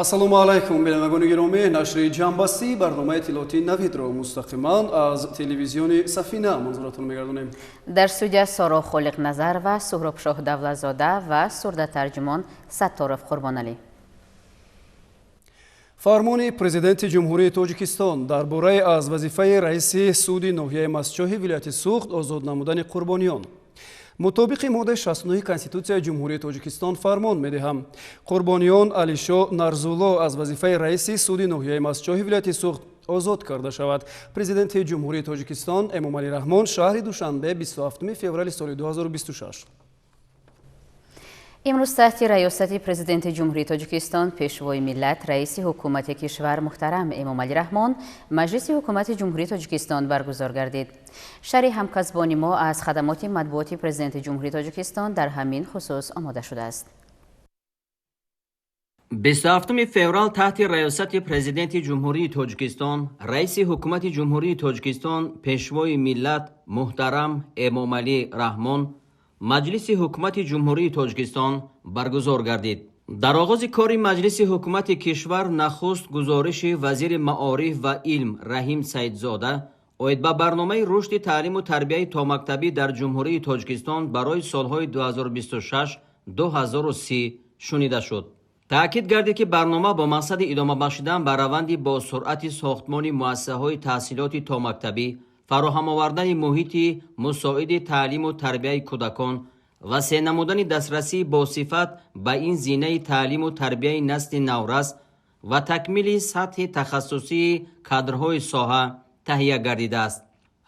Ассалому алайкум, бинандагони гиромӣ. Нашри ҷамъбастии барномаи иттилоотии Навидро мустақиман аз телевизиони Сафина манзуратон мегардонем. Дар студия Соро Холиқназар ва Суҳробшоҳ Давлатзода ва сурдатарҷумон Сатторов Қурбоналӣ. Фармони Президенти Ҷумҳурии Тоҷикистон дар бораи аз вазифаи раиси суди ноҳияи Мастчоҳи вилояти Суғд озод намудани Қурбониён. Мутобиқи моддаи 69 Конститутсияи Ҷумҳурии Тоҷикистон фармон медиҳам: Қурбониён Алишо Нарзулло аз вазифаи раиси суди ноҳияи Мастчоҳи вилояти Суғд озод карда шавад. Президенти Ҷумҳурии Тоҷикистон Эмомалӣ Раҳмон, шаҳри Душанбе, 27 феврали соли 2026. Имрӯз таҳти раёсати Президенти Ҷумҳурии Тоҷикистон, Пешвои миллат, Раиси ҳукумати кишвар муҳтарам Эмомалӣ Раҳмон Маҷлиси ҳукумати Ҷумҳурии Тоҷикистон баргузор гардид. Шарҳи ҳамкасбони мо аз хадамоти матбуоти Президенти Ҷумҳурии Тоҷикистон дар ҳамин хусус омода шудааст. 27 феврал таҳти раёсати Президенти Ҷумҳурии Тоҷикистон, Раиси Ҳукумати Ҷумҳурии Тоҷикистон, Пешвои миллат муҳтарам Эмомалӣ Раҳмон Маҷлиси Ҳукумати Ҷумҳурии Тоҷикистон баргузор гардид. Дар оғози кори Маҷлиси Ҳукумати кишвар нахуст гузориши вазири маориф ва илм Раҳим Саидзода оид ба барномаи рушди таълиму тарбияи томактабӣ дар Ҷумҳурии Тоҷикистон барои солҳои 2026-2030 шунида шуд. Таъкид гардид, ки барнома бо мақсади идома бахшидан ба раванди бо суръати сохтмони муассисаҳои таҳсилоти томактабӣ, фароҳам овардани муҳити мусоиди таълиму тарбияи кӯдакон ва васеъ намудани дастрасии босифат ба ин зинаи таълиму тарбияи насли наврас ва такмили сатҳи тахассусии кадрҳои соҳа таҳия гардидааст.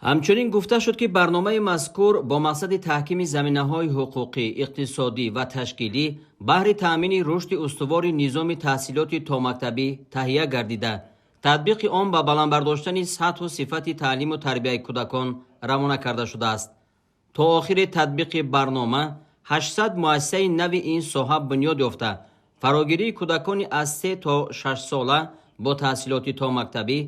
Ҳамчунин гуфта шуд, ки барномаи мазкур бо мақсади таҳкими заминаҳои ҳуқуқӣ, иқтисодӣ ва ташкилӣ баҳри таъмини рушди устувори низоми таҳсилоти томактабӣ таҳия гардида, татбиқи он ба баланд бардоштани сатҳу сифати таълиму тарбияи кӯдакон равона карда шудааст. То охири татбиқи барнома 800 муассисаи нави ин соҳа бунёд ёфта, фарогирии кӯдакони аз 3 то 6 сола бо таҳсилоти томактабӣ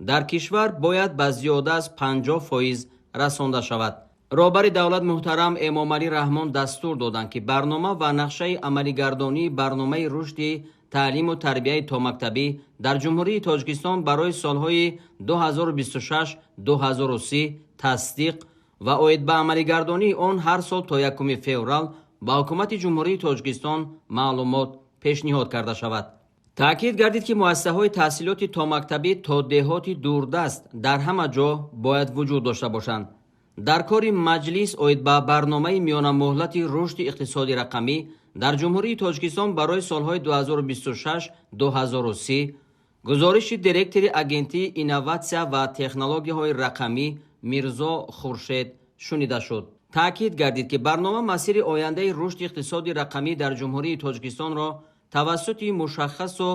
дар кишвар бояд ба зиёда аз 50% расонда шавад. Роҳбари давлат муҳтарам Эмомалӣ Раҳмон дастур доданд, ки барнома ва нақшаи амалигардонии барномаи рушди таълиму тарбияи томактабӣ дар Ҷумҳурии Тоҷикистон барои солҳои 2026-2030 тасдиқ ва оид ба амалигардонии он ҳар сол то 1 феврал ба Ҳукумати Ҷумҳурии Тоҷикистон маълумот пешниҳод карда шавад. Таъкид гардид, ки муассисаҳои таҳсилоти томактабӣ то деҳоти дурдаст дар ҳама ҷо бояд вуҷуд дошта бошанд. Дар кори маҷлис оид ба барномаи миёнамуҳлати рушди иқтисоди рақамӣ дар Ҷумҳурии Тоҷикистон барои солҳои 2026-2030 гузориши директори Агентии инноватсия ва технологияҳои рақамӣ Мирзо Хуршед шунида шуд. Таъкид гардид, ки барнома масири ояндаи рушди иқтисоди рақамӣ дар Ҷумҳурии Тоҷикистонро тавассути мушаххасу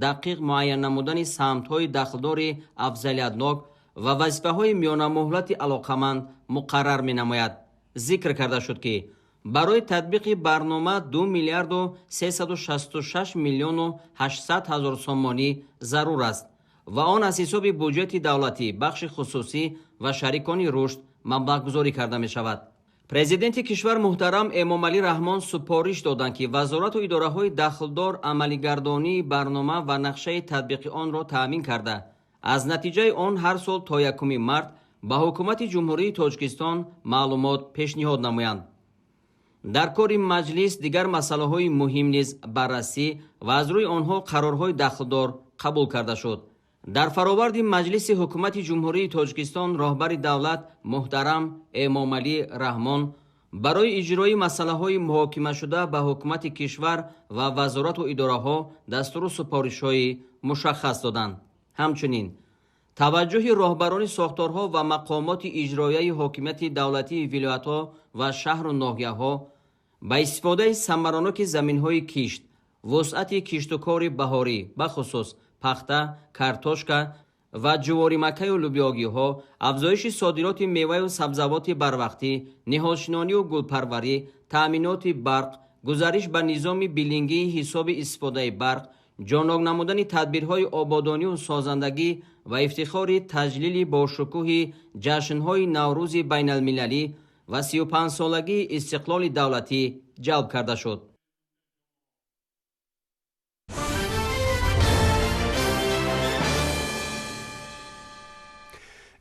дақиқ муайян намудани самтҳои дахлдори афзалиятнок ва вазифаҳои миёнамуҳлати алоқаманд муқаррар менамояд. Зикр карда шуд, ки барои татбиқи барнома 2 миллиарду 366 миллиону 800 ҳазор сомонӣ зарур аст ва он аз ҳисоби буҷети давлатӣ, бахши хусусӣ ва шарикони рушд маблағгузорӣ карда мешавад. Президенти кишвар муҳтарам Эмомалӣ Раҳмон супориш доданд, ки вазорату идораҳои дахлдор амалигардонии барнома ва нақшаи татбиқи онро таъмин карда, аз натиҷаи он ҳар сол то 1 март ба Ҳукумати Ҷумҳурии Тоҷикистон маълумот пешниҳод намоянд. Дар кори маҷлис дигар масъалаҳои муҳим низ баррасӣ ва аз рӯи онҳо қарорҳои дахлдор қабул карда шуд. Дар фароварди Маҷлиси Ҳукумати Ҷумҳурии Тоҷикистон роҳбари давлат муҳтарам Эмомалӣ Раҳмон барои иҷрои масъалаҳои муҳокимашуда ба ҳукумати кишвар ва вазорату идораҳо дастуру супоришҳои мушаххас доданд. Ҳамчунин таваҷҷӯҳи роҳбарони сохторҳо ва мақомоти иҷроияи ҳокимияти давлатии вилоятҳо ва шаҳру ноҳияҳо ба истифодаи самараноки заминҳои кишт, вусъати киштукори баҳорӣ, бахусус пахта, картошка ва ҷуворимакаю лӯбиёгиҳо, афзоиши содироти меваю сабзавоти барвақтӣ, ниҳолшинонию гулпарварӣ, таъминоти барқ, гузариш ба низоми биллингии ҳисоби истифодаи барқ, ҷоннок намудани тадбирҳои ободонию созандагӣ ва ифтихори таҷлили бошукӯҳи ҷашнҳои Наврӯзи байналмилалӣ ва 35-солагии истиқлоли давлатӣ ҷалб карда шуд.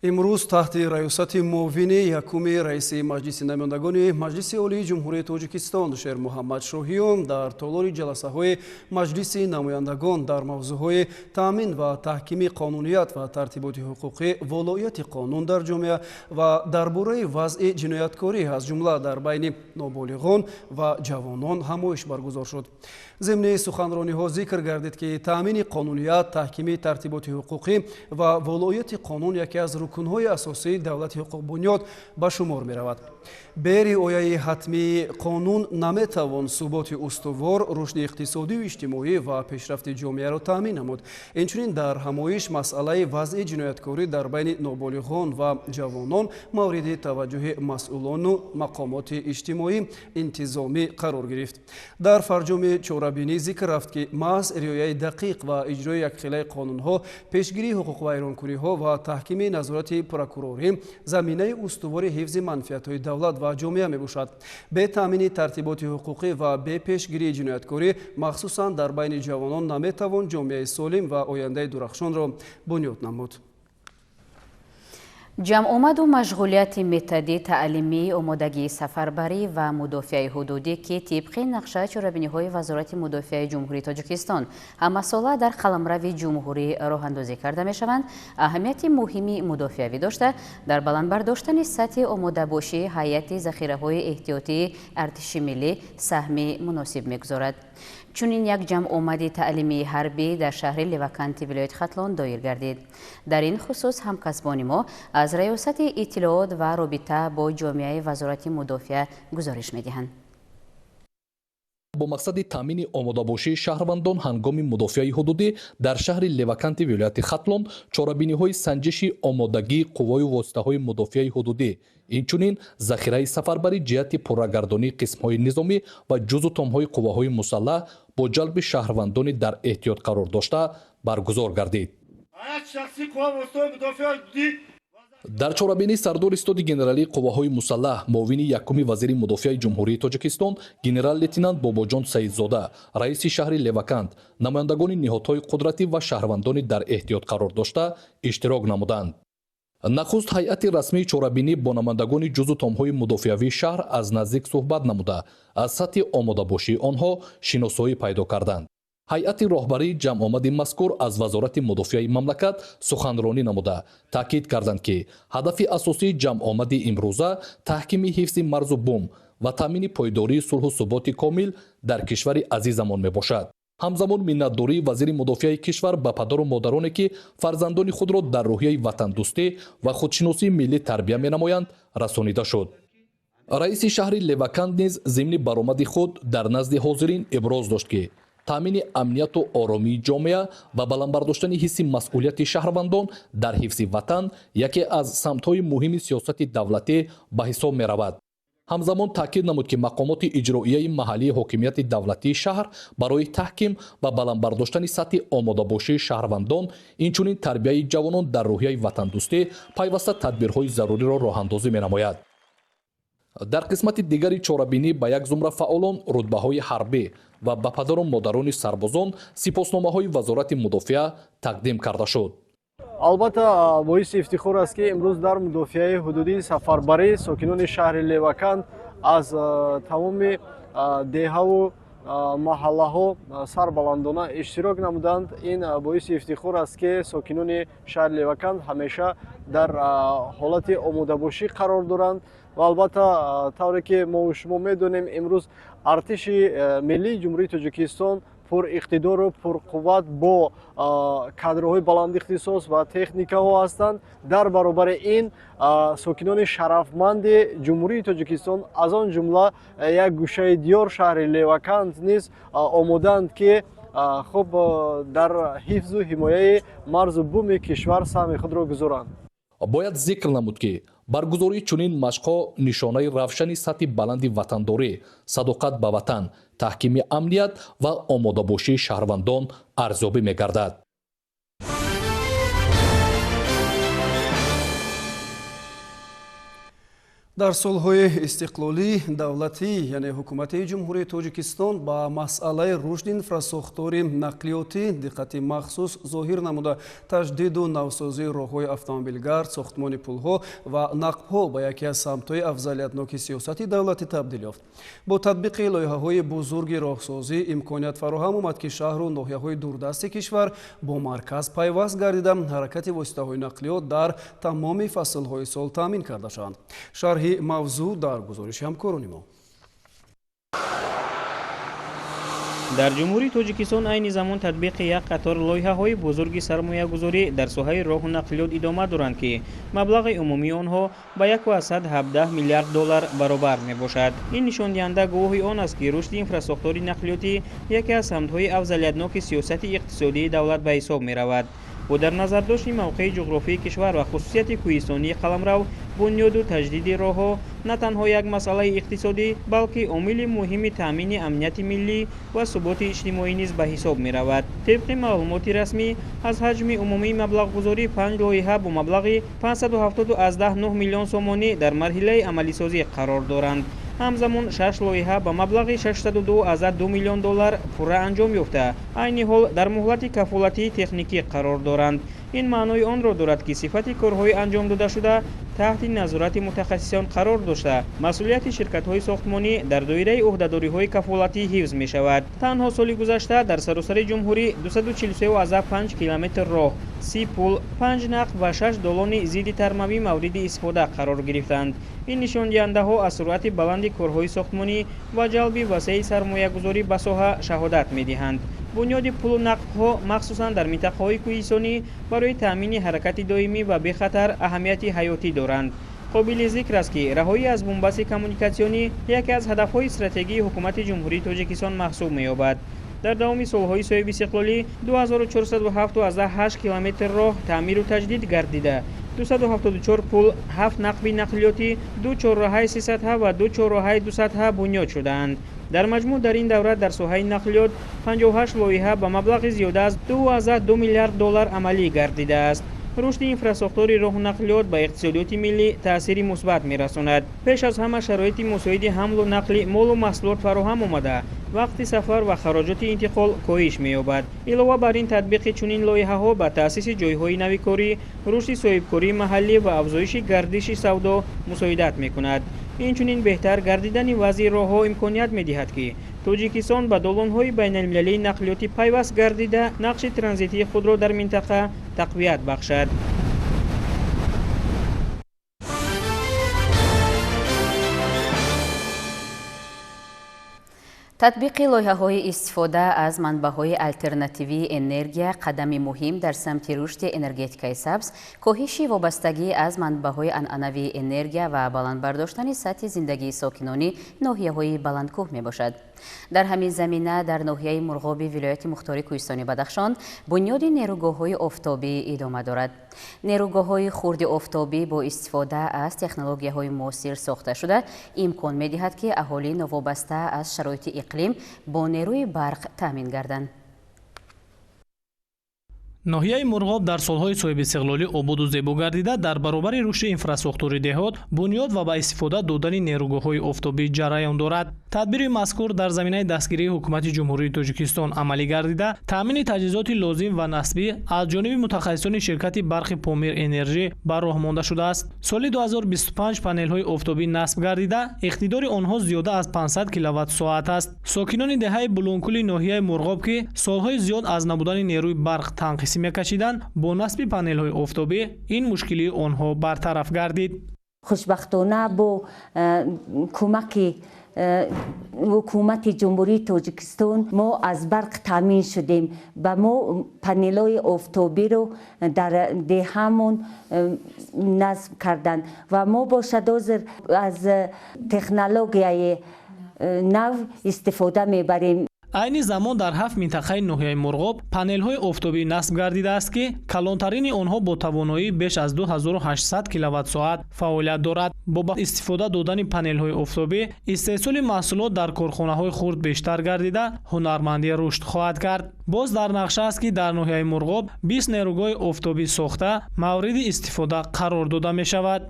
Имрӯз таҳти раёсати муовини якуми раиси Маҷлиси намояндагони Маҷлиси Олии Ҷумҳурии Тоҷикистон Шермуҳаммад Шоҳиён дар толори ҷаласаҳои Маҷлиси намояндагон дар мавзӯъҳои таъмин ва таҳкими қонуният ва тартиботи ҳуқуқӣ, волоияти қонун дар ҷомеа ва дар бораи вазъи ҷинояткорӣ аз ҷумла дар байни ноболиғон ва ҷавонон ҳамоиш баргузор шуд. Зимни суханрониҳо зикр гардид, ки таъмини қонуният, таҳкими тартиботи ҳуқуқӣ ва волоияти қонун яке аз рукнҳои асосии давлати ҳуқуқбунёд ба шумор меравад. Бе риояи ҳатмии қонун наметавон суботи устувор, рушди иқтисодию иҷтимоӣ ва пешрафти ҷомеаро таъмин намуд. Инчунин дар ҳамоиш масъалаи вазъи ҷинояткорӣ дар байни ноболиғон ва ҷавонон мавриди таваҷҷӯҳи масъулону мақомоти иҷтимоӣ интизомӣ қарор гирифт. Дар фарҷоми чорабинӣ зикр рафт, ки маҳз риояи дақиқ ва иҷрои якхелаи қонунҳо, пешгирии ҳуқуқвайронкуниҳо ва таҳкими назорати прокурорӣ заминаи устувори ҳифзи манфиатҳои давлат ва ҷомеа мебошад. Бе таъмини тартиботи ҳуқуқӣ ва бе пешгирии ҷинояткорӣ, махсусан дар байни ҷавонон, наметавон ҷомеаи солим ва ояндаи дурахшонро бунёд намуд. Ҷамъомаду машғулияти методӣ, таълимӣ, омодагии сафарбарӣ ва мудофиаи ҳудудӣ, ки тибқи нақшаи чорабиниҳои Вазорати мудофиаи Ҷумҳурии Тоҷикистон ҳамасола дар қаламрави ҷумҳурӣ роҳандозӣ карда мешаванд, аҳамияти муҳими мудофиавӣ дошта, дар баланд бардоштани сатҳи омодабошии ҳайати захираҳои эҳтиётии артиши миллӣ саҳми муносиб мегузорад. Чунин як ҷамъомади таълимии ҳарбӣ дар шаҳри Леваканти вилояти Хатлон доир гардид. Дар ин хусус ҳамкасбони мо аз раёсати иттилоот ва робита бо ҷомеаи Вазорати мудофиа гузориш медиҳанд. Бо мақсади таъмини омодабошии шаҳрвандон ҳангоми мудофиаи ҳудудӣ дар шаҳри Леваканти вилояти Хатлон чорабиниҳои санҷиши омодагии қуввою воситаҳои мудофиаи ҳудудӣ, инчунин захираи сафарбарӣ ҷиҳати пуррагардонии қисмҳои низомӣ ва ҷузу томҳои қувваҳои мусаллаҳ бо ҷалби шаҳрвандони дар эҳтиёт қарор дошта баргузор гардид. Дар чорабинӣ сардори истоди генералии қувваҳои мусаллаҳ, муовини якуми вазири мудофиаи Ҷумҳурии Тоҷикистон генерал-лейтенант Бобоҷон Саидзода, раиси шаҳри Левакант, намояндагони ниҳодҳои қудратӣ ва шаҳрвандони дар эҳтиёт қарор дошта иштирок намуданд. Нахуст ҳайати расмии чорабинӣ бо намояндагони ҷузу томҳои мудофиавии шаҳр аз наздик суҳбат намуда, аз сатҳи омодабошии онҳо шиносоӣ пайдо карданд. Ҳайати роҳбарии ҷамъомади мазкур аз Вазорати мудофиаи мамлакат суханронӣ намуда, таъкид карданд, ки ҳадафи асосии ҷамъомади имрӯза таҳкими ҳифзи марзу бум ва таъмини пойдории сулҳу суботи комил дар кишвари азизамон мебошад. Ҳамзамон миннатдории вазири мудофиаи кишвар ба падару модароне, ки фарзандони худро дар рӯҳияи ватандӯстӣ ва худшиносии миллӣ тарбия менамоянд, расонида шуд. Раиси шаҳри Леваканд низ зимни баромади худ дар назди ҳозирин иброз дошт, ки таъмини амнияту оромии ҷомеа ва баланд бардоштани ҳисси масъулияти шаҳрвандон дар ҳифзи ватан яке аз самтҳои муҳими сиёсати давлатӣ ба ҳисоб меравад. Ҳамзамон таъкид намуд, ки мақомоти иҷроияи маҳаллии ҳокимияти давлатии шаҳр барои таҳким ва баланд бардоштани сатҳи омодабошии шаҳрвандон, инчунин тарбияи ҷавонон дар рӯҳияи ватандӯстӣ пайваста тадбирҳои заруриро роҳандозӣ менамояд. Дар қисмати дигари чорабинӣ ба як зумра фаъолон рутбаҳои ҳарбӣ ва ба падару модарони сарбозон сипосномаҳои Вазорати мудофиа тақдим карда шуд. Албатта, боиси ифтихор аст, ки имрӯз дар мудофиаи ҳудудии сафарбарӣ сокинони шаҳри Леваканд аз тамоми деҳаву маҳаллаҳо сарбаландона иштирок намуданд. Ин боиси ифтихор аст, ки сокинони шаҳри Леваканд ҳамеша дар ҳолати омодабошӣ қарор доранд ва албатта, тавре ки мо шумо медонем, имрӯз артиши миллии Ҷумҳурии Тоҷикистон пуриқтидору пурқувват бо кадрҳои баландихтисос ва техникаҳо ҳастанд. Дар баробари ин сокинони шарафманди Ҷумҳурии Тоҷикистон, аз он ҷумла як гӯшаи диёр шаҳри Леваканд низ омодаанд, ки хуб дар ҳифзу ҳимояи марзу буми кишвар саҳми худро гузоранд. Бояд зикр намуд, ки баргузории чунин машқҳо нишонаи равшани сатҳи баланди ватандорӣ, садоқат ба ватан, таҳкими амният ва омодабошии шаҳрвандон арзёбӣ мегардад. Дар солҳои истиқлолӣ давлатӣ, яъне ҳукумати Ҷумҳурии Тоҷикистон ба масъалаи рушди инфрасохтори нақлиётӣ диққати махсус зоҳир намуда, таҷдиду навсозии роҳҳои автомобилгард, сохтмони пулҳо ва нақбҳо ба яке аз самтҳои афзалиятноки сиёсати давлатӣ табдил ёфт. Бо татбиқи лоиҳаҳои бузурги роҳсозӣ имконият фароҳам омад, ки шаҳру ноҳияҳои дурдасти кишвар бо марказ пайваст гардида, ҳаракати воситаҳои нақлиёт дар тамоми фаслҳои сол таъмин карда шаванд. Шарҳи мавзӯъ дар гузориши ҳамкорони мо. Дар Ҷумҳурии Тоҷикистон айни замон татбиқи як қатор лоиҳаҳои бузурги сармоягузорӣ дар соҳаи роҳу нақлиёт идома доранд, ки маблағи умумии онҳо ба 1,17 миллиард доллар баробар мебошад. Ин нишондиҳанда гувоҳи он аст, ки рушди инфрасохтори нақлиётӣ яке аз самтҳои афзалиятноки сиёсати иқтисодии давлат ба ҳисоб меравад. Бо дар назардошти мавқеи ҷуғрофии кишвар ва хусусияти кӯҳистонии қаламрав, бунёду таҷдиди роҳҳо на танҳо як масъалаи иқтисодӣ, балки омили муҳими таъмини амнияти миллӣ ва суботи иҷтимоӣ низ ба ҳисоб меравад. Тибқи маълумоти расмӣ, аз ҳаҷми умумии маблағгузорӣ панҷ лоиҳа бо маблағи 570,9 миллион сомонӣ дар марҳилаи амалисозӣ қарор доранд. Ҳамзамон шаш лоиҳа ба маблағи 602,2 миллион доллар пурра анҷом ёфта, айни ҳол дар муҳлати кафолатии техникӣ қарор доранд. Ин маънои онро дорад, ки сифати корҳои анҷом додашуда таҳти назорати мутахассисон қарор дошта, масъулияти ширкатҳои сохтмонӣ дар доираи ӯҳдадориҳои кафолатӣ ҳифз мешавад. Танҳо соли гузашта дар саросари ҷумҳурӣ 243,5 километр роҳ, 30 пул, 5 нақб ва 6 долони зидди тармавӣ мавриди истифода қарор гирифтанд. Ин нишондиҳандаҳо аз суръати баланди корҳои сохтмонӣ ва ҷалби васеи сармоягузорӣ ба соҳа шаҳодат медиҳанд. Бунёди пулу нақбҳо махсусан дар минтақаҳои кӯҳистонӣ барои таъмини ҳаракати доимӣ ва бехатар аҳамияти ҳаётӣ доранд. Қобили зикр аст, ки раҳоӣ аз бунбасти коммуникатсионӣ яке аз ҳадафҳои стратегии ҳукумати Ҷумҳурии Тоҷикистон маҳсуб меёбад. Дар давоми солҳои соҳибистиқлолӣ 2407,8 километр роҳ таъмиру таҷдид гардида, 274 пул, 7 нақби нақлиётӣ, ду чорроҳаи сесадҳа ва ду чорроҳаи дусадҳа бунёд шудаанд. Дар маҷмӯъ дар ин давра дар соҳаи нақлиёт 58 лоиҳа ба маблағи зиёда аз 2,2 миллиард доллар амалӣ гардидааст. Рушди инфрасохтори роҳу нақлиёт ба иқтисодиёти миллӣ таъсири мусбат мерасонад. Пеш аз ҳама шароити мусоиди ҳамлу нақли молу маҳсулот фароҳам омада, вақти сафар ва хароҷоти интиқол коҳиш меёбад. Илова бар ин, татбиқи чунин лоиҳаҳо ба таъсиси ҷойҳои нави корӣ, рушди соҳибкории маҳаллӣ ва афзоиши гардиши савдо мусоидат мекунад. Инчунин беҳтар гардидани вазъи роҳҳо имконият медиҳад, ки Тоҷикистон ба долонҳои байналмилалии нақлиётӣ пайваст гардида, нақши транзитии худро дар минтақа тақвият бахшад. Татбиқи лоиҳаҳои истифода аз манбаъҳои алтернативии энергия қадами муҳим дар самти рушди энергетикаи сабз, коҳиши вобастагӣ аз манбаъҳои анъанавии энергия ва баланд бардоштани сатҳи зиндагии сокинони ноҳияҳои баландкӯҳ мебошад. Дар ҳамин замина дар ноҳияи Мурғоби вилояти мухтори кӯҳистони Бадахшон бунёди нерӯгоҳҳои офтобӣ идома дорад. Нерӯгоҳҳои хурди офтобӣ бо истифода аз технологияҳои муосир сохта шуда имкон медиҳад, ки аҳолӣ новобаста аз шароити иқлим бо нерӯи барқ таъмин гарданд. Ноҳияи Мурғоб дар солҳои соҳибистиқлолӣ ободу зебо гардида, дар баробари рушди инфрасохтори деҳот, бунёд ва ба истифода додани нерӯгоҳҳои офтобӣ ҷараён дорад. Тадбири мазкур дар заминаи дастгирии ҳукумати Ҷумҳурии Тоҷикистон амалӣ гардида, таъмини таҷҳизоти лозим ва насбӣ аз ҷониби мутахассисони ширкати барқи Помир Энержӣ ба роҳ монда шудааст. Соли 2025 панелҳои офтобӣ насб гардида, иқтидори онҳо зиёда аз 500 киловатт-соат аст. Сокинони деҳаи Булункули ноҳияи Мурғоб, ки солҳои зиёд аз набудани нерӯи барқ танқисӣ мекашиданд, бо насби панелҳои офтобӣ ин мушкилии онҳо бартараф гардид. Хушбахтона бо кӯмаки ҳукумати Ҷумҳурии Тоҷикистон мо аз барқ таъмин шудем. Ба мо панелҳои офтобиро дар деҳамон насб карданд ва мо бошад ҳозир аз технологияи нав истифода мебарем. Айни замон дар ҳафт минтақаи ноҳияи Мурғоб панелҳои офтобӣ насб гардидааст, ки калонтарини онҳо бо тавоноии беш аз 2800 киловатт-соат фаъолият дорад. Бо ба истифода додани панелҳои офтобӣ истеҳсоли маҳсулот дар корхонаҳои хурд бештар гардида, ҳунармандӣ рушд хоҳад кард. Боз дар нақша аст, ки дар ноҳияи Мурғоб 20 нерӯгоҳи офтобӣ сохта мавриди истифода қарор дода мешавад.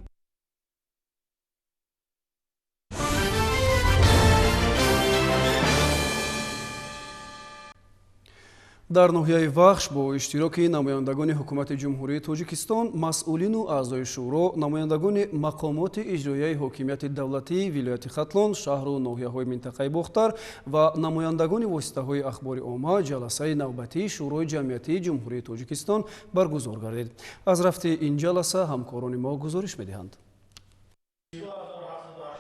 Дар ноҳияи Вахш бо иштироки намояндагони ҳукумати Ҷумҳурии Тоҷикистон, масъулину аъзои шӯро, намояндагони мақомоти иҷроияи ҳокимияти давлатии вилояти Хатлон, шаҳру ноҳияҳои минтақаи Бохтар ва намояндагони воситаҳои ахбори омма ҷаласаи навбатии Шӯрои ҷамъиятии Ҷумҳурии Тоҷикистон баргузор гардид. Аз рафти ин ҷаласа ҳамкорони мо гузориш медиҳанд.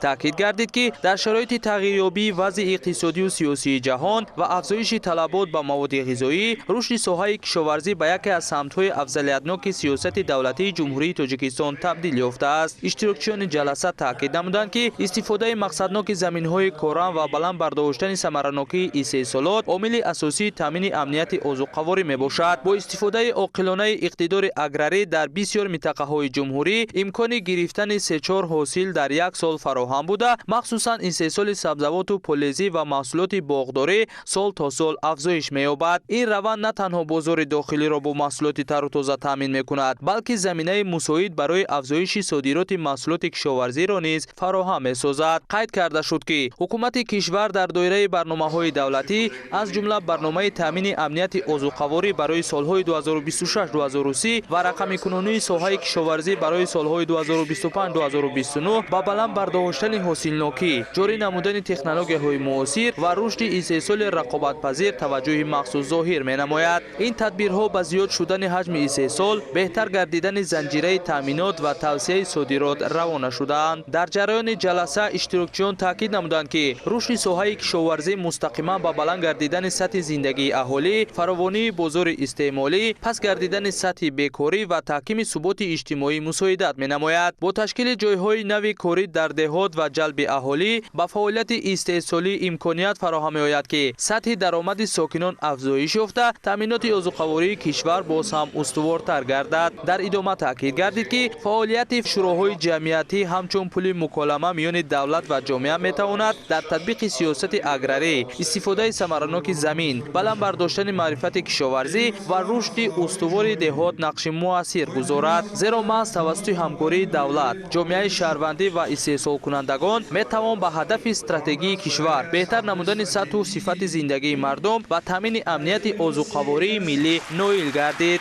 Таъкид гардид, ки дар шароити тағйирёбии вазъи иқтисодию сиёсии ҷаҳон ва афзоиши талабот ба маводи ғизоӣ, рушди соҳаи кишоварзӣ ба яке аз самтҳои афзалиятноки сиёсати давлатии Ҷумҳурии Тоҷикистон табдил ёфтааст. Иштирокчиёни ҷаласа таъкид намуданд, ки истифодаи мақсадноки заминҳои корам ва баланд бардоштани самаранокии истеҳсолот омили асосии таъмини амнияти озуқаворӣ мебошад. Бо истифодаи оқилонаи иқтидори аграрӣ дар бисёр минтақаҳои ҷумҳурӣ имкони гирифтани се-чор ҳосил дар як сол фароҳам буда, махсусан истеҳсоли сабзавоту полезӣ ва маҳсулоти боғдорӣ сол то сол афзоиш меёбад. Ин раванд на танҳо бозори дохилиро бо маҳсулоти тару тоза таъмин мекунад, балки заминаи мусоид барои афзоиши содироти маҳсулоти кишоварзиро низ фароҳам месозад. Қайд карда шуд, ки ҳукумати кишвар дар доираи барномаҳои давлатӣ, аз ҷумла барномаи таъмини амнияти озуқаворӣ барои солҳои 2026-2030 ва рақамикунонии соҳаи кишоварзӣ барои солҳои 2025-2029 ба баланд бардоштани ҳосилнокӣ, ҷорӣ намудани технологияҳои муосир ва рушди истеҳсоли рақобатпазир таваҷҷӯҳи махсус зоҳир менамояд. Ин тадбирҳо ба зиёд шудани ҳаҷми истеҳсол, беҳтар гардидани занҷираи таъминот ва тавсияи содирот равона шудаанд. Дар ҷараёни ҷаласа иштирокчиён таъкид намуданд, ки рушди соҳаи кишоварзӣ мустақиман ба баланд гардидани сатҳи зиндагии аҳолӣ, фаровонии бозори истеъмолӣ, паст гардидани сатҳи бекорӣ ва таҳкими суботи иҷтимоӣ мусоидат менамояд. Бо ташкили ҷойҳои нави корӣ дар деҳот ва ҷалби аҳолӣ ба фаъолияти истеҳсолӣ имконият фароҳам меояд, ки сатҳи даромади сокинон афзоиш ёфта, таъминоти озуқавории кишвар боз ҳам устувортар гардад. Дар идома таъкид гардид, ки фаъолияти шӯроҳои ҷамъиятӣ ҳамчун пули муколама миёни давлат ва ҷомеа метавонад дар татбиқи сиёсати аграрӣ, истифодаи самараноки замин, баланд бардоштани маърифати кишоварзӣ ва рушди устувори деҳот нақши муассир гузорад. Зеро маҳз тавассути ҳамкории давлат, ҷомеаи шаҳрвандӣ ва истеҳсолкунандагон метавон ба ҳадафи стратегии кишвар, беҳтар намудани сатҳу сифати зиндагии мардум ва таъмини амнияти озуқавории миллӣ ноил гардид.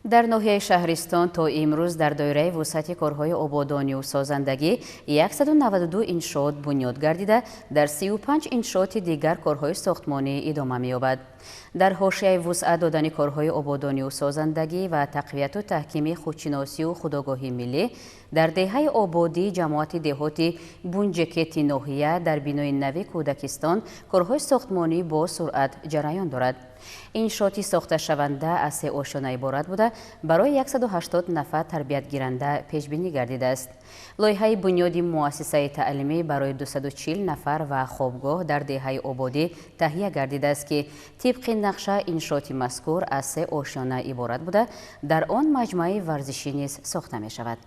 Дар ноҳияи Шаҳристон то имрӯз дар доираи вусъати корҳои ободонию созандагӣ 192 иншоот бунёд гардида, дар 35 иншооти дигар корҳои сохтмонӣ идома меёбад. Дар ҳошияи вусъат додани корҳои ободонию созандагӣ ва тақвияту таҳкими худшиносию худогоҳии миллӣ дар деҳаи ободӣ ҷамоати деҳоти Бунҷекети ноҳия дар бинои нави кӯдакистон корҳои сохтмонӣ бо суръат ҷараён дорад. Иншооти сохташаванда аз се ошёна иборат буда, барои 180 нафар тарбиятгиранда пешбинӣ гардидааст. Лоиҳаи бунёди муассисаи таълимӣ барои 240 нафар ва хобгоҳ дар деҳаи ободӣ таҳия гардидааст, ки тибқи нақша иншооти мазкур аз се ошёна иборат буда, дар он маҷмӯаи варзишӣ низ сохта мешавад.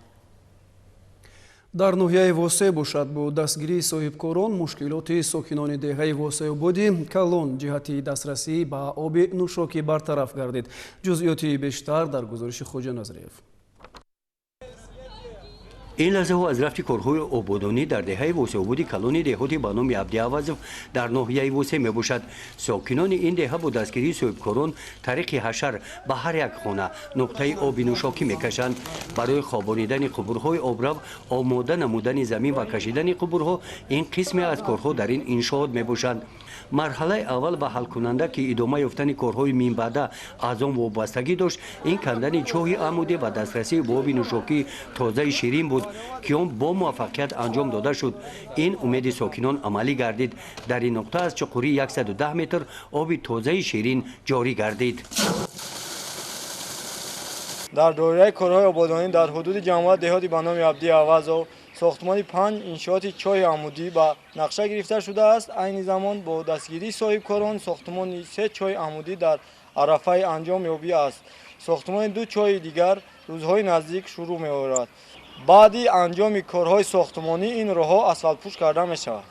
Дар ноҳияи Восе бошад, бо дастгирии соҳибкорон мушкилоти сокинони деҳаи Восеободи калон ҷиҳати дастрасӣ ба оби нӯшокӣ бартараф гардид. Ҷузъиёти бештар дар гузориши Хоҷа Назриев. Ин лаҳзаҳо аз рафти корҳои ободонӣ дар деҳаи Восеободи калони деҳоти ба номи Абди Авазов дар ноҳияи Восе мебошад. Сокинони ин деҳа бо дастгирии соҳибкорон тариқи ҳашар ба ҳар як хона нуқтаи оби нӯшокӣ мекашанд. Барои хобонидани қубурҳои обрав, омода намудани замин ва кашидани қубурҳо ин қисме аз корҳо дар ин иншоот мебошанд. Марҳалаи аввал ва ҳалкунанда, ки идома ёфтани корҳои минбаъда аз он вобастагӣ дошт, ин кандани чоҳи амудӣ ва дастрасии ба оби нӯшокии тозаи ширин буд, ки он бо муваффақият анҷом дода шуд. Ин умеди сокинон амалӣ гардид. Дар ин нуқта аз чуқурии 110 метр оби тозаи ширин ҷорӣ гардид. Дар доираи корҳои ободонӣ дар ҳудуди ҷамоат деҳоти ба номи Абди Авазов сохтмони 5 иншооти чоҳи амудӣ ба нақша гирифта шудааст. Айни замон бо дастгирии соҳибкорон сохтмони 3 чоҳи амудӣ дар арафаи анҷом ёбӣ аст. Сохтмони 2 чоҳи дигар рӯзҳои наздик шурӯъ меорад. Баъди анҷоми корҳои сохтмонӣ ин роҳҳо асфалтпӯш карда мешавад.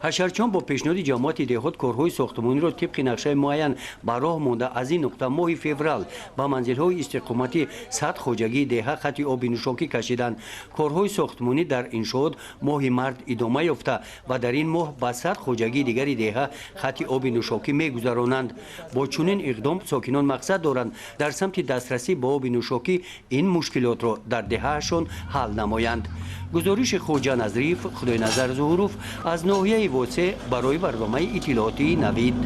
Ҳашарчиён бо пешниҳоди ҷамоати деҳот корҳои сохтмониро тибқи нақшаи муайян ба роҳ монда, аз ин нуқта моҳи феврал ба манзилҳои истиқоматӣ 100 хоҷагии деҳа хати оби нӯшокӣ кашиданд. Корҳои сохтмонӣ дар иншоот моҳи март идома ёфта ва дар ин моҳ ба 100 хоҷагии дигари деҳа хати оби нӯшокӣ мегузаронанд. Бо чунин иқдом сокинон мақсад доранд дар самти дастрасӣ ба оби нӯшокӣ ин мушкилотро дар деҳаашон ҳал намоянд. Гузориши Хоҷа Назриев, Худойназар Зуҳуров аз ноҳияи Восе барои барномаи иттилоотии Навид.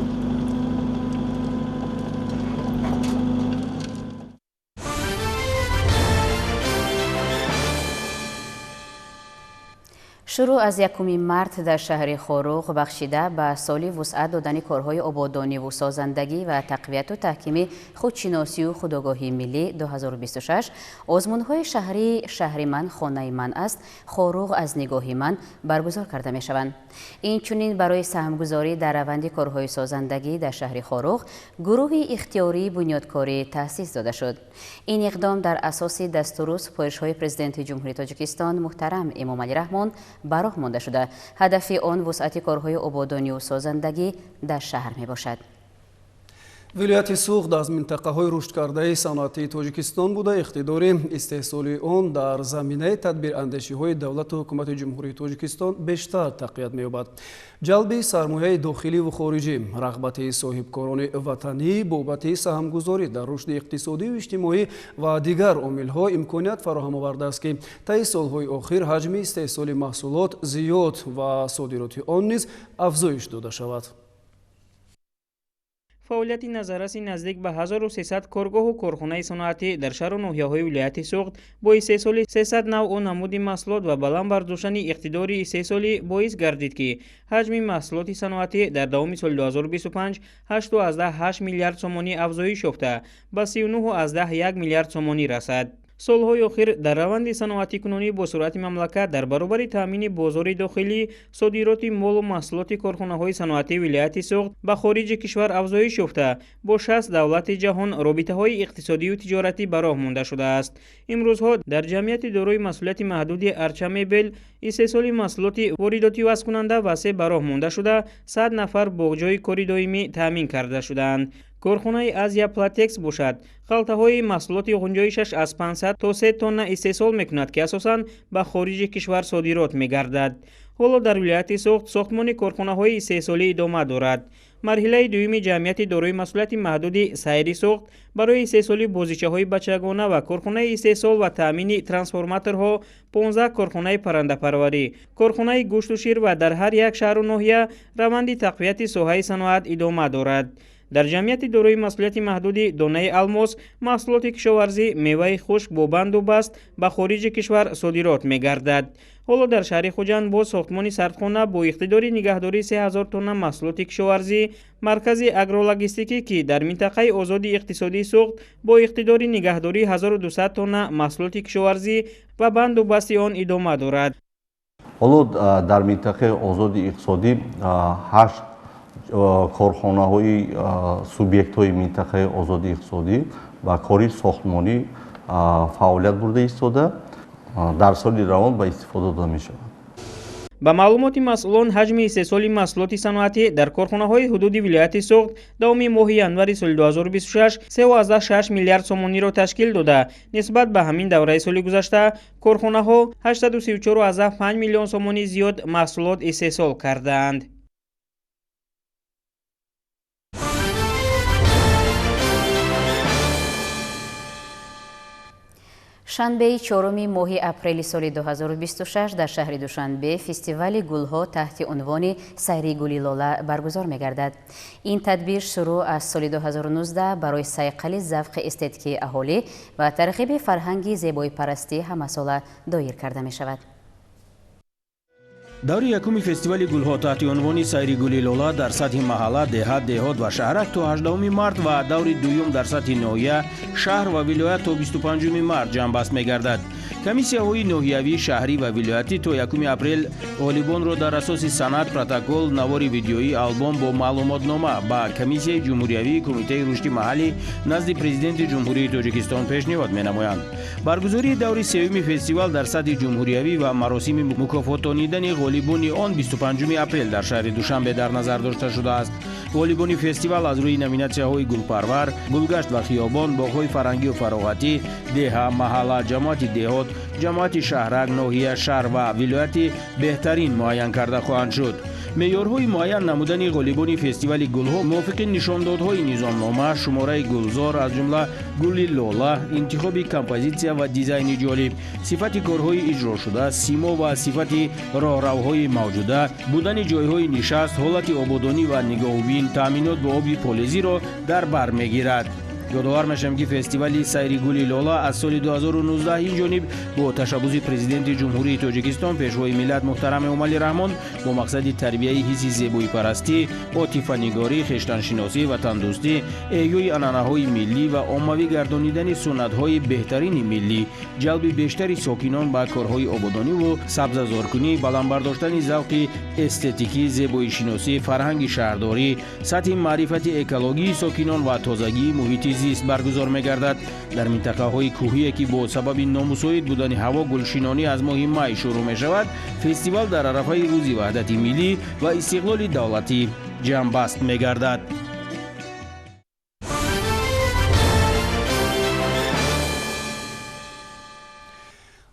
Шурӯъ аз 1 март дар шаҳри Хоруғ бахшида ба соли вусъат додани корҳои ободониву созандагӣ ва тақвияту таҳкими худшиносию худогоҳии миллӣ 2026 озмунҳои шаҳрии «Шаҳри ман хонаи ман аст», «Хоруғ аз нигоҳи ман» баргузор карда мешаванд. Инчунин барои саҳмгузорӣ дар раванди корҳои созандагӣ дар шаҳри Хоруғ гурӯҳи ихтиёрии бунёдкорӣ таъсис дода шуд. Ин иқдом дар асоси дастуру супоришҳои Президенти Ҷумҳурии Тоҷикистон муҳтарам Эмомалӣ Раҳмон ба роҳ монда шуда, ҳадафи он вусъати корҳои ободониву созандагӣ дар шаҳр мебошад. Вилояти Суғд аз минтақаҳои рушдкардаи саноатии Тоҷикистон буда, иқтидори истеҳсоли он дар заминаи тадбирандешиҳои давлату ҳукумати Ҷумҳурии Тоҷикистон бештар тақвият меёбад. Ҷалби сармояи дохиливу хориҷӣ, рағбати соҳибкорони ватанӣ бобати саҳмгузорӣ дар рушди иқтисодиву иҷтимоӣ ва дигар омилҳо имконият фароҳам овардааст, ки таи солҳои охир ҳаҷми истеҳсоли маҳсулот зиёд ва содироти он низ афзоиш дода шавад. Фаъолияти назарраси наздик ба 1300 коргоҳу корхонаи саноатӣ дар шаҳру ноҳияҳои вилояти Суғд бо истеҳсоли 300 навъу намуди маҳсулот ва баланд бардоштани иқтидори истеҳсолӣ боис гардид, ки ҳаҷми маҳсулоти саноатӣ дар давоми соли 2025 8,8 миллиард сомонӣ афзоиш ёфта ба 39,1 миллиард сомонӣ расад. Солҳои охир дар раванди саноатикунонӣ бо суръати мамлакат дар баробари таъмини бозори дохилӣ содироти молу маҳсулоти корхонаҳои саноатии вилояти Суғд ба хориҷи кишвар афзоиш ёфта, бо 60 давлати ҷаҳон робитаҳои иқтисодию тиҷоратӣ ба роҳ монда шудааст. Имрӯзҳо дар ҷамъияти дорои масъулияти маҳдуди Арча Мебел истеҳсоли маҳсулоти воридотӣ васткунанда васеъ ба роҳ монда шуда, 100 нафар бо ҷойи кори доимӣ таъмин карда шудаанд. Корхонаи Азия Платекс бошад, халтаҳои маҳсулоти ғунҷоишаш аз 500 то 3 тонна истеҳсол мекунад, ки асосан ба хориҷи кишвар содирот мегардад. Ҳоло дар вилояти Суғд сохтмони корхонаҳои истеҳсолӣ идома дорад. Марҳилаи дуюми ҷамъияти дорои масъулияти маҳдуди Сайри Суғд барои истеҳсоли бозичаҳои бачагона ва корхонаи истеҳсол ва таъмини трансформаторҳо, 15 корхонаи паррандапарварӣ, корхонаи гӯшту шир ва дар ҳар як шаҳру ноҳия раванди тақвияти соҳаи саноат идома дорад. Дар ҷамъияти дорои масъулияти маҳдуди Донаи Алмос маҳсулоти кишоварзӣ, меваи хушк бо банду баст ба хориҷи кишвар содирот мегардад. Ҳоло дар шаҳри Хуҷанд бо сохтмони сардхона бо иқтидори нигаҳдории 3000 тонна маҳсулоти кишоварзӣ, маркази агрологистикӣ, ки дар минтақаи озоди иқтисодии Суғд бо иқтидори нигаҳдории 1200 тонна маҳсулоти кишоварзӣ ва банду басти он идома дорад. Ҳоло дар минтақаи озоди иқтисодӣ 8 корхонаҳои субъектҳои минтақаи озоди иқтисодӣ ба кори сохтмонӣ фаъолият бурда истода, дар соли равон ба истифода дода мешавад. Ба маълумоти масъулон, ҳаҷми истеҳсоли маҳсулоти саноатӣ дар корхонаҳои ҳудуди вилояти Суғд давоми моҳи январи соли 2026 3,6 миллиард сомониро ташкил дода, нисбат ба ҳамин давраи соли гузашта корхонаҳо 834,5 миллион сомонӣ зиёд маҳсулот истеҳсол кардаанд. Шанбеи 4 моҳи апрели соли 2026 дар шаҳри Душанбе фестивали гулҳо таҳти унвони Сайри гули лола баргузор мегардад. Ин тадбир шурӯъ аз соли 2019 барои сайқали завқи эстетикии аҳолӣ ва тарғиби фарҳанги зебоипарастӣ ҳамасола доир карда мешавад. Даври якуми фестивали гулҳо таҳти унвони Сайри гули лола дар сатҳи маҳалла, деҳа, деҳот ва шаҳрак то 18 март ва даври дуюм дар сатҳи ноҳия, шаҳр ва вилоят то 25 март ҷамъбаст мегардад. Комиссияҳои ноҳиявӣ, шаҳрӣ ва вилоятӣ то 1 апрел ғолибонро дар асоси санад, протокол, навори видеоӣ, албом бо маълумотнома ба Комиссияи ҷумҳуриявии Кумитаи рушди маҳаллӣ назди Президенти Ҷумҳурии Тоҷикистон пешниҳод менамоянд. Баргузории даври сеюми фестивал дар сатҳи ҷумҳуриявӣ ва маросими мукофотонидани ғолибони он 25 апрел дар шаҳри Душанбе дар назар дошта шудааст. Ғолибони фестивал аз рӯи номинатсияҳои гулпарвар, гулгашт ва хиёбон, боғҳои фарҳангию фароғатӣ, деҳа, маҳалла, ҷамоати деҳот, ҷамоати шаҳрак, ноҳия, шаҳр ва вилояти беҳтарин муайян карда хоҳанд шуд. Меъёрҳои муайян намудани ғолибони фестивали гулҳо мувофиқи нишондодҳои низомнома, шумораи гулзор, аз ҷумла гули лола, интихоби композитсия ва дизайни ҷолиб, сифати корҳои иҷрошуда, симо ва сифати роҳравҳои мавҷуда, будани ҷойҳои нишаст, ҳолати ободонӣ ва нигоҳубин, таъминот бо оби полезиро дар бар мегирад. Ёдовар мешавем, ки фестивали сайри гули лола аз соли 2019 ин ҷониб бо ташаббуси Президенти Ҷумҳурии Тоҷикистон, Пешвои миллат муҳтарам Эмомалӣ Раҳмон бо мақсади тарбияи ҳисси зебоипарастӣ, отифанигорӣ, хештаншиносӣ, ватандӯстӣ, эҳёи анъанаҳои миллӣ ва оммавӣ гардонидани суннатҳои беҳтарини миллӣ, ҷалби бештари сокинон ба корҳои ободониву сабзазоркунӣ, баланд бардоштани завқи эстетикӣ, зебоишиносӣ, фарҳанги шаҳрдорӣ, сатҳи маърифати экологии сокинон ва тозагии муҳити зист баргузор мегардад. Дар минтақаҳои кӯҳие, ки бо сабаби номусоид будани ҳаво гулшинонӣ аз моҳи май шурӯъ мешавад, фестивал дар арафаи рӯзи ваҳдати миллӣ ва истиқлоли давлатӣ ҷамъбаст мегардад.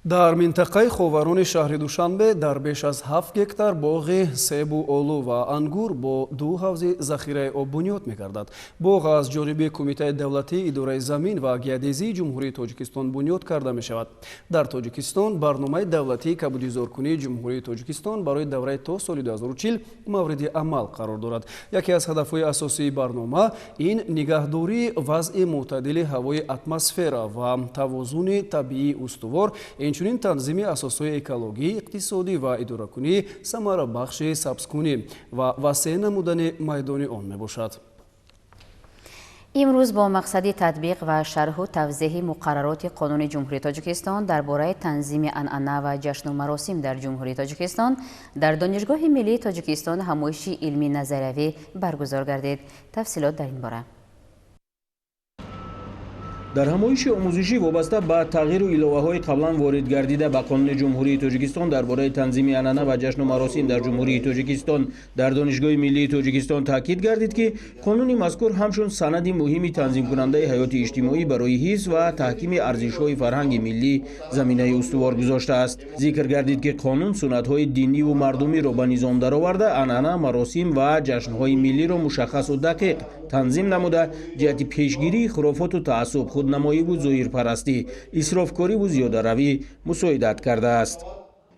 Дар минтақаи ховарони шаҳри Душанбе дар беш аз 7 гектар боғи себу олу ва ангур бо 2 ҳавзи захираи об бунёд мегардад. Боғ аз ҷониби Кумитаи давлатии идораи замин ва геодезии Ҷумҳурии Тоҷикистон бунёд карда мешавад. Дар Тоҷикистон барномаи давлатии кабудизоркунии Ҷумҳурии Тоҷикистон барои давраи то соли 2040 мавриди амал қарор дорад. Яке аз ҳадафҳои асосии барнома ин нигаҳдории вазъи мӯътадили ҳавои атмосфера ва тавозуни табиии устувор, инчунин танзими асосҳои экологӣ, иқтисодӣ ва идоракунии самарабахши сабзкунӣ ва васеъ намудани майдони он мебошад. Имрӯз бо мақсади татбиқ ва шарҳу тавзеҳи муқаррароти Қонуни Ҷумҳурии Тоҷикистон дар бораи танзими анъана ва ҷашну маросим дар Ҷумҳурии Тоҷикистон дар Донишгоҳи миллии Тоҷикистон ҳамоиши илмӣ назариявӣ баргузор гардид. Тафсилот дар ин бора. Дар ҳамоиши омӯзишӣ вобаста ба тағйиру иловаҳои қаблан ворид гардида ба Қонуни Ҷумҳурии Тоҷикистон дар бораи танзими анъана ва ҷашну маросим дар Ҷумҳурии Тоҷикистон дар Донишгоҳи миллии Тоҷикистон таъкид гардид, ки қонуни мазкур ҳамчун санади муҳими танзимкунандаи ҳаёти иҷтимоӣ барои ҳифз ва таҳкими арзишҳои фарҳанги миллӣ заминаи устувор гузоштааст. Зикр гардид, ки қонун суннатҳои диниву мардумиро ба низом дароварда, анъана, маросим ва ҷашнҳои миллиро мушаххасу дақиқ танзим намуда, ҷиҳати пешгирии хурофоту таассуб, худнамоиву зоҳирпарастӣ, исрофкориву зиёдаравӣ мусоидат кардааст.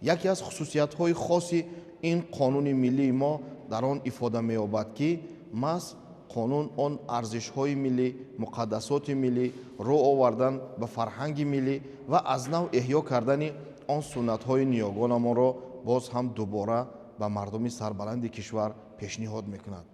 Яке аз хусусиятҳои хоси ин қонуни миллии мо дар он ифода меёбад, ки маҳз қонун он арзишҳои миллӣ, муқаддасоти миллӣ, рӯ овардан ба фарҳанги миллӣ ва аз нав эҳё кардани он суннатҳои ниёгонамонро боз ҳам дубора ба мардуми сарбаланди кишвар пешниҳод мекунад.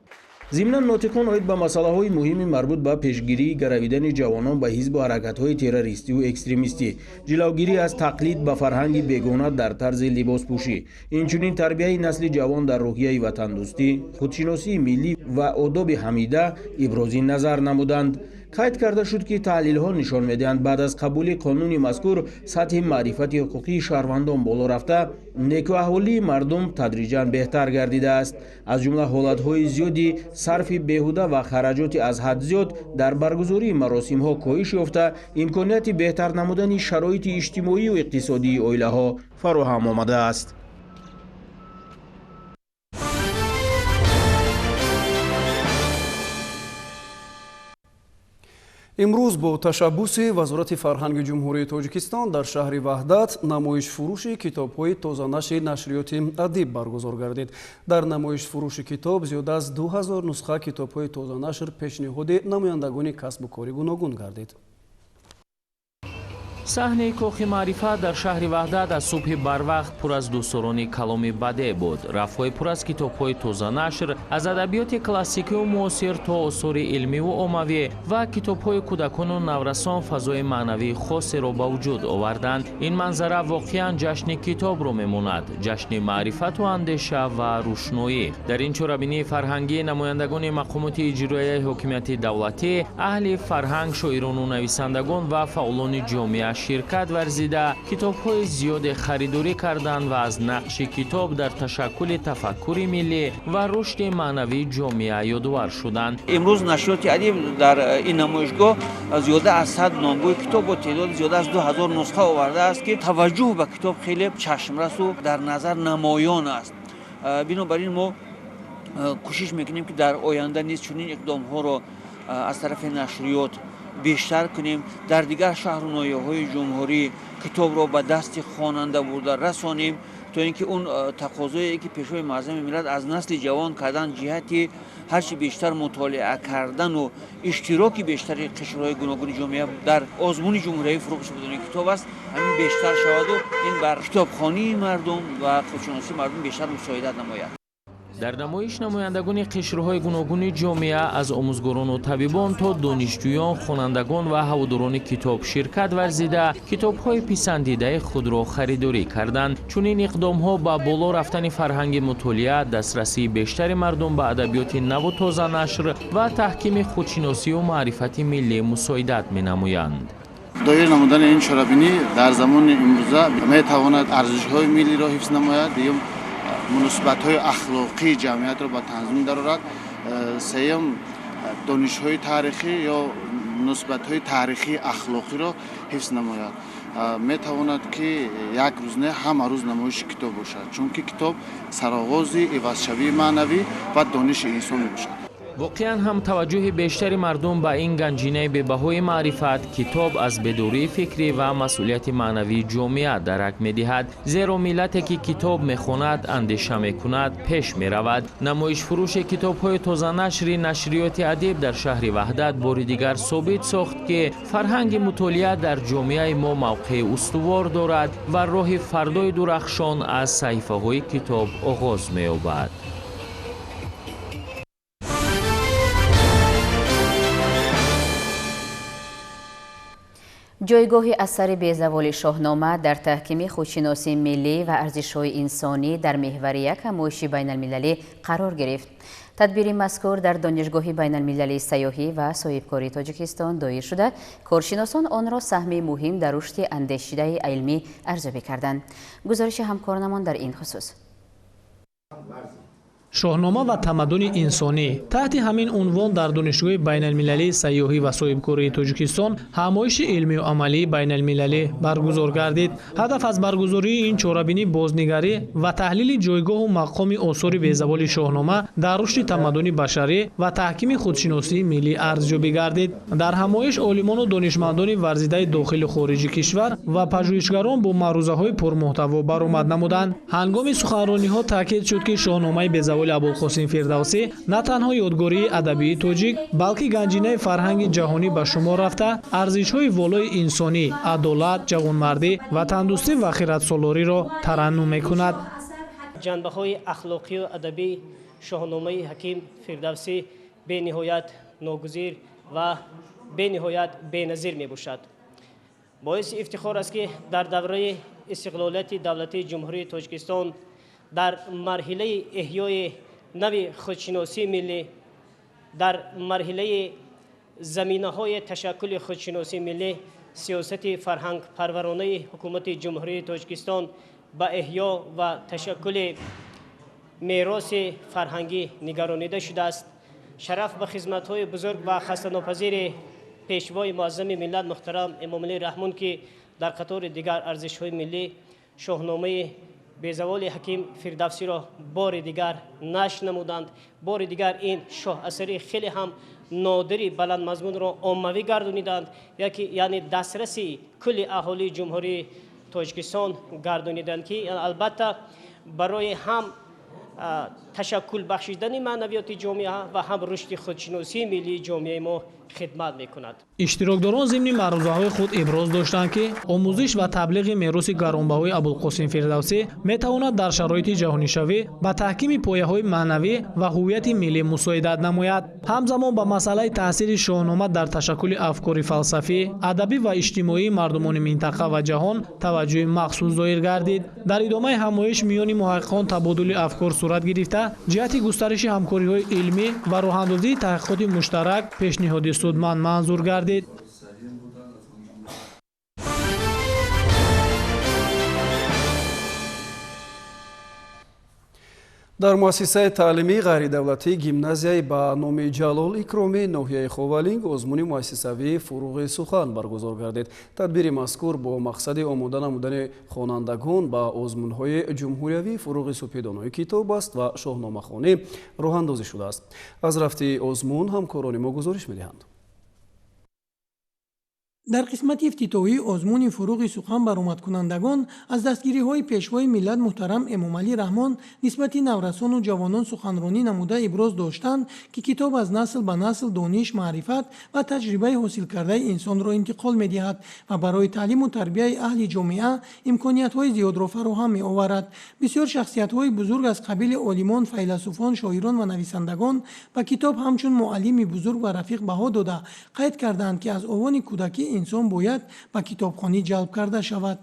Зимнан нотиқон оид ба масъалаҳои муҳими марбут ба пешгирии гаравидани ҷавонон ба ҳизбу ҳаракатҳои террористиву экстремистӣ, ҷилавгирӣ аз тақлид ба фарҳанги бегона дар тарзи либоспӯшӣ, инчунин тарбияи насли ҷавон дар рӯҳияи ватандӯстӣ, худшиносии миллӣ ва одоби ҳамида ибрози назар намуданд. Қайд карда шуд, ки таҳлилҳо нишон медиҳанд, баъд аз қабули қонуни мазкур сатҳи маърифати ҳуқуқии шаҳрвандон боло рафта, некӯаҳволии мардум тадриҷан беҳтар гардидааст. Аз ҷумла ҳолатҳои зиёди сарфи беҳуда ва хараҷоти аз ҳад зиёд дар баргузории маросимҳо коҳиш ёфта, имконияти беҳтар намудани шароити иҷтимоию иқтисодии оилаҳо фароҳам омадааст. Имрӯз бо ташаббуси Вазорати фарҳанги Ҷумҳурии Тоҷикистон дар шаҳри Ваҳдат намоишфурӯши китобҳои тозанашри нашриёти Адиб баргузор гардид. Дар намоишфурӯши китоб зиёда аз 2000 нусха китобҳои тозанашр пешниҳоди намояндагони касбу кори гуногун гардид. Саҳнаи кохи маърифат дар шаҳри Ваҳдат аз субҳи барвақт пур аз дӯстдорони каломи бадеъ буд. Рафҳои пур аз китобҳои тозанашр, аз адабиёти классикию муосир то осори илмиву оммавӣ ва китобҳои кӯдакону наврасон фазои маънавии хосеро ба вуҷуд оварданд. Ин манзара воқеан ҷашни китобро мемонад, ҷашни маърифату андеша ва рӯшноӣ. Дар ин чорабинии фарҳангӣ намояндагони мақомоти иҷроияи ҳокимияти давлатӣ, аҳли фарҳанг, шоирону нависандагон ва фаъолони ҷомеа ширкат варзида, китобҳои зиёде харидорӣ карданд ва аз нақши китоб дар ташаккули тафаккури миллӣ ва рушди маънавии ҷомеа ёдовар шуданд. Имрӯз нашриёти Адиб дар ин намоишгоҳ зиёда аз 100 номгӯи китоб бо теъдоди зиёда аз 2000 нусха овардааст, ки таваҷҷӯҳ ба китоб хеле чашмрасу дар назар намоён аст. Бинобар ин мо кӯшиш мекунем, ки дар оянда низ чунин иқдомҳоро аз тарафи нашриёт бештар кунем, дар дигар шаҳру ноҳияҳои ҷумҳурӣ китобро ба дасти хонанда бурда расонем, то ин ки он тақозое ки Пешвои муаззами миллат аз насли ҷавон кардан ҷиҳати ҳарчи бештар мутолиа кардану иштироки бештари қишрҳои гуногуни ҷомеа дар озмуни ҷумҳуриявии фурӯғи субҳдонии китоб аст, ҳамин бештар шаваду ин бар китобхонии мардум ва худшиносии мардум бештар мусоидат намояд. Дар намоиш намояндагони қишрҳои гуногуни ҷомеа аз омӯзгорону табибон то донишҷӯён, хонандагон ва ҳаводорони китоб ширкат варзида, китобҳои писандидаи худро харидорӣ карданд. Чунин иқдомҳо ба боло рафтани фарҳанги мутолиа, дастрасии бештари мардум ба адабиёти наву тозанашр ва таҳкими худшиносию маърифати миллӣ мусоидат менамоянд. Доир намудани ин чорабинӣ дар замони имрӯза метавонад арзишҳои миллиро ҳифз намояд, дуюм муносибатҳои ахлоқии ҷамъиятро ба танзим дарорад, сеюм донишҳои таърихӣ ё муносибатҳои таърихии ахлоқиро ҳифз намояд. Метавонад ки як рӯз не, ҳама рӯз намоиши китоб бошад, чунки китоб сароғози ивазшавии маънавӣ ва дониши инсон мебошад. Воқеан ҳам таваҷҷӯҳи бештари мардум ба ин ганҷинаи бебаҳои маърифат, китоб аз бедории фикрӣ ва масъулияти маънавии ҷомеа дарак медиҳад. Зеро миллате ки китоб мехонад, андеша мекунад, пеш меравад. Намоишфурӯши китобҳои тозанашри нашриёти Адиб дар шаҳри Ваҳдат бори дигар собит сохт, ки фарҳанги мутолиа дар ҷомеаи мо мавқеи устувор дорад ва роҳи фардои дурахшон аз саҳифаҳои китоб оғоз меёбад. Ҷойгоҳи асари безаволи Шоҳнома дар таҳкими худшиносии миллӣ ва арзишҳои инсонӣ дар меҳвари як ҳамоиши байналмилалӣ қарор гирифт. Тадбири мазкур дар Донишгоҳи байналмилалии сайёҳӣ ва соҳибкории Тоҷикистон доир шуда, коршиносон онро саҳми муҳим дар рушди андешидаи илмӣ арзёбӣ карданд. Гузориши ҳамкоронамон дар ин хусус. Шоҳнома ва тамаддуни инсонӣ. Таҳти ҳамин унвон дар Донишгоҳи байналмилалии сайёҳӣ ва соҳибкории Тоҷикистон ҳамоиши илмию амалии байналмилалӣ баргузор гардид. Ҳадаф аз баргузории ин чорабинӣ бознигарӣ ва таҳлили ҷойгоҳу мақоми осори безаволи Шоҳнома дар рушди тамаддуни башарӣ ва таҳкими худшиносии миллӣ арзёбӣ гардид. Дар ҳамоиш олимону донишмандони варзидаи дохилу хориҷи кишвар ва пажӯҳишгарон бо маърузаҳои пурмуҳтаво баромад намуданд. Ҳангоми суханрониҳо таъкид шуд, ки Шоҳномаи безаволи Абулқосим Фирдавсӣ на танҳо ёдгории адабии тоҷик, балки ганҷинаи фарҳанги ҷаҳонӣ ба шумор рафта, арзишҳои волои инсонӣ, адолат, ҷавонмардӣ, ватандӯстӣ ва хиратсолориро тараннум мекунад. Ҷанбаҳои ахлоқию адабии Шоҳномаи ҳаким Фирдавсӣ бениҳоят ногузир ва бениҳоят беназир мебошад. Боиси ифтихор аст, ки дар давраи истиқлолияти давлатии Ҷумҳурии Тоҷикистон дар марҳилаи эҳёи нави худшиносии миллӣ, дар марҳилаи заминаҳои ташаккули худшиносии миллӣ, сиёсати фарҳангпарваронаи ҳукумати Ҷумҳурии Тоҷикистон ба эҳё ва ташаккули мероси фарҳангӣ нигаронида шудааст. Шараф ба хизматҳои бузург ва хастанопазири Пешвои муаззами миллат муҳтарам Эмомалӣ Раҳмон, ки дар қатори дигар арзишҳои миллӣ Шоҳномаи безаволи ҳаким Фирдавсиро бори дигар нашр намуданд. Бори дигар ин шоҳасари хеле ҳам нодири баландмазмунро оммавӣ гардониданд, яъне дастраси кулли аҳолии Ҷумҳурии Тоҷикистон гардониданд, ки албатта барои ҳам ташаккул бахшидани маънавиёти ҷомеа ва ҳам рушди худшиносии миллии ҷомеаи мо Хидмат мекунад. Иштирокдорон зимни маърузаҳои худ иброз доштанд, ки омӯзиш ва таблиғи мероси гаронбаҳои Абулқосим Фирдавсӣ метавонад дар шароити ҷаҳонишавӣ ба таҳкими пояҳои маънавӣ ва ҳуввияти миллӣ мусоидат намояд. Ҳамзамон ба масъалаи таъсири Шоҳнома дар ташаккули афкори фалсафӣ, адабӣ ва иҷтимоии мардумони минтақа ва ҷаҳон таваҷҷӯҳи махсус зоҳир гардид. Дар идомаи ҳамоиш миёни муҳаққиқон табодули афкор сурат гирифта, ҷиҳати густариши ҳамкориҳои илмӣ ва роҳандозии таҳқиқоти муштарак пешниҳоди судманд манзур гардид. Дар муассисаи таълимии ғайридавлатии гимназияи ба номи Ҷалол Икромӣ ноҳияи Ховалинг озмуни муассисавии «Фуруғи сухан» баргузор гардид. Тадбири мазкур бо мақсади омода намудани хонандагон ба озмунҳои ҷумҳуриявии «Фуруғи супедонои китоб аст» ва «Шоҳномахонӣ» роҳандозӣ шудааст. Аз рафти озмун ҳамкорони мо гузориш медиҳанд. Дар қисмати ифтитоҳии озмуни «Фуруғи сухан» баромадкунандагон аз дастгириҳои пешвои миллат муҳтарам Эмомалӣ Раҳмон нисбати наврасону ҷавонон суханронӣ намуда иброз доштанд, ки китоб аз насл ба насл дониш, маърифат ва таҷрибаи ҳосилкардаи инсонро интиқол медиҳад ва барои таълиму тарбияи аҳли ҷомеа имкониятҳои зиёдро фароҳам меоварад. Бисёр шахсиятҳои бузург аз қабили олимон, файласуфон, шоирон ва нависандагон ба китоб ҳамчун муаллими бузург ва рафиқ баҳо дода, қайд карданд, ки аз овони кӯдакӣ инсон бояд ба китобхонӣ ҷалб карда шавад.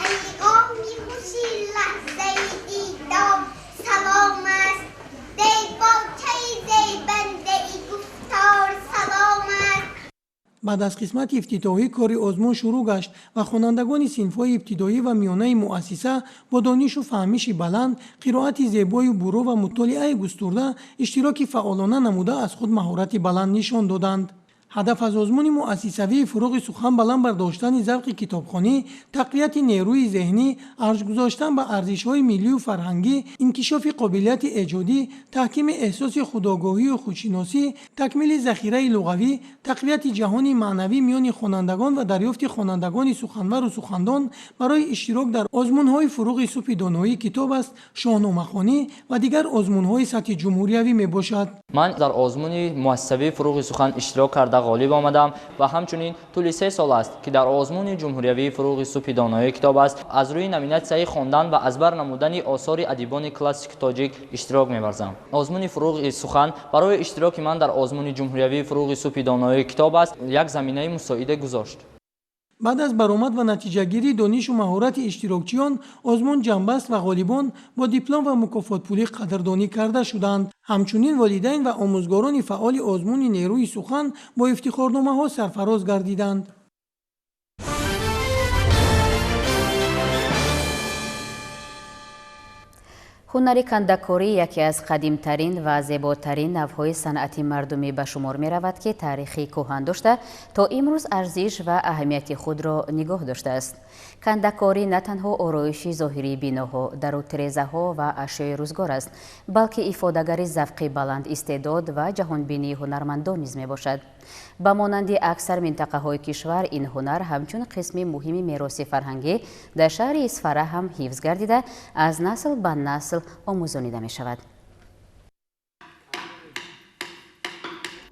Ҳангоми хуши лаҳзаи дидор салом аст, дебочаи зебандаи гуфтор салом аст. Баъд аз қисмати ифтитоҳӣ кори озмун шурӯъ гашт ва хонандагони синфҳои ибтидоӣ ва миёнаи муассиса бо донишу фаҳмиши баланд, қироати зебою бурӯ ва мутолиаи густурда иштироки фаъолона намуда аз худ маҳорати баланд нишон доданд. Ҳадаф аз озмуни муассисавии «Фуруғи сухан» баланд бардоштани завқи китобхонӣ, тақвияти нерӯи зеҳнӣ, арҷ гузоштан ба арзишҳои миллию фарҳангӣ, инкишофи қобилияти эҷодӣ, таҳкими эҳсоси худогоҳию худшиносӣ, такмили захираи луғавӣ, тақвияти ҷаҳони маънавӣ миёни хонандагон ва дарёфти хонандагони суханвару сухандон барои иштирок дар озмунҳои «Фуруғи субҳи доноӣ китоб аст», «Шоҳномахонӣ» ва дигар озмунҳои сатҳи ҷумҳуриявӣ мебошад. Ман дар озмуни муассисавии «Фуруғи сухан» иштирок карда ғолиб омадам ва ҳамчунин тӯли 3 сол аст, ки дар озмуни ҷумҳуриявии «Фуруғи субҳи доноии китоб аст» аз рӯи номинатсияи хондан ва аз бар намудани осори адибони классики тоҷик иштирок меварзам. Озмуни «Фуруғи сухан» барои иштироки ман дар озмуни ҷумҳуриявии «Фуруғи субҳи доноии китоб аст» як заминаи мусоида гузошт. Баъд аз баромад ва натиҷагирии донишу маҳорати иштирокчиён озмун ҷамъбаст ва ғолибон бо диплом ва мукофотпулӣ қадрдонӣ карда шуданд. Ҳамчунин волидайн ва омӯзгорони фаъоли озмуни нерӯи сухан бо ифтихорномаҳо сарфароз гардиданд. Ҳунари кандакорӣ яке аз қадимтарин ва зеботарин навъҳои санъати мардумӣ ба шумор меравад, ки таърихи кӯҳан дошта то имрӯз арзиш ва аҳамияти худро нигоҳ доштааст. Кандакорӣ на танҳо ороиши зоҳирии биноҳо, дару тирезаҳо ва ашёи рӯзгор аст, балки ифодагари завқи баланд, истеъдод ва ҷаҳонбинии ҳунармандон низ мебошад. Ба монанди аксар минтақаҳои кишвар, ин ҳунар ҳамчун қисми муҳими мероси фарҳангӣ дар шаҳри Исфара ҳам ҳифз гардида, аз насл ба насл омӯзонида мешавад.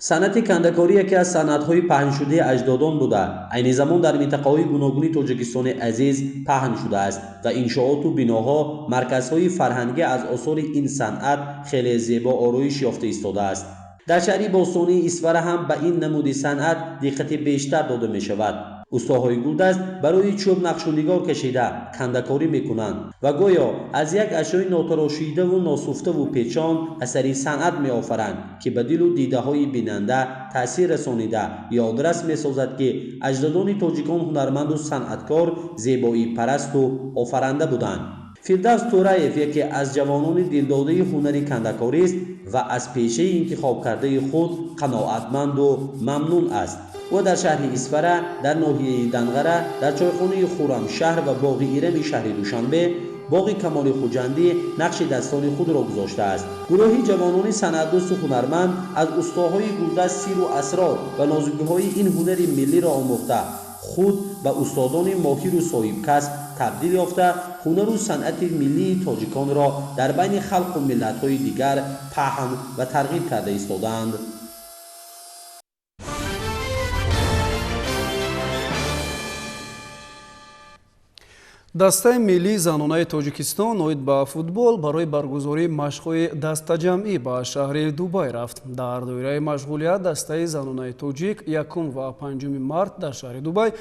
Санъати кандакорӣ яке аз санъатҳои паҳншудаи аҷдодон буда, айни замон дар минтақаҳои гуногуни Тоҷикистони азиз паҳн шудааст ва иншооту биноҳо, марказҳои фарҳангӣ аз осори ин санъат хеле зебо ороиш ёфта истодааст. Дар шаҳри бостонии Исфара ҳам ба ин намуди санъат диққати бештар дода мешавад. Устоҳои гулдаст барои чӯб нақшунигор кашида кандакорӣ мекунанд ва гӯё аз як ашёи нотарошидаву носуфтаву печон асари санъат меофаранд, ки ба дилу дидаҳои бинанда таъсир расонида ёдрас месозад, ки аҷдодони тоҷикон ҳунарманду санъаткор, зебоипарасту офаранда буданд. Фирдавс Тӯраев яке аз ҷавонони дилдодаи ҳунари кандакорист ва аз пешаи интихобкардаи худ қаноатманду мамнун аст. Ӯ дар шаҳри Исфара, дар ноҳияи Данғара, дар чойхонаи Хӯрамшаҳр ва боғи Ирами шаҳри Душанбе, боғи Камоли Хуҷандӣ нақши дастони худро гузоштааст. Гурӯҳи ҷавонони санъатдӯсту ҳунарманд аз устоҳои гулдаст сиру асрор ва нозукиҳои ин ҳунари миллиро омӯхта, худ ба устодони моҳиру соҳибкасб табдил ёфта, ҳунару санъати миллии тоҷиконро дар байни халқу миллатҳои дигар паҳн ва тарғиб карда истодаанд. Дастаи миллии занонаи Тоҷикистон оид ба футбол барои баргузории машқҳои дастаҷамъӣ ба шаҳри Дубай рафт. Дар доираи машғулият дастаи занонаи тоҷик 1 ва 5 март дар шаҳри Дубай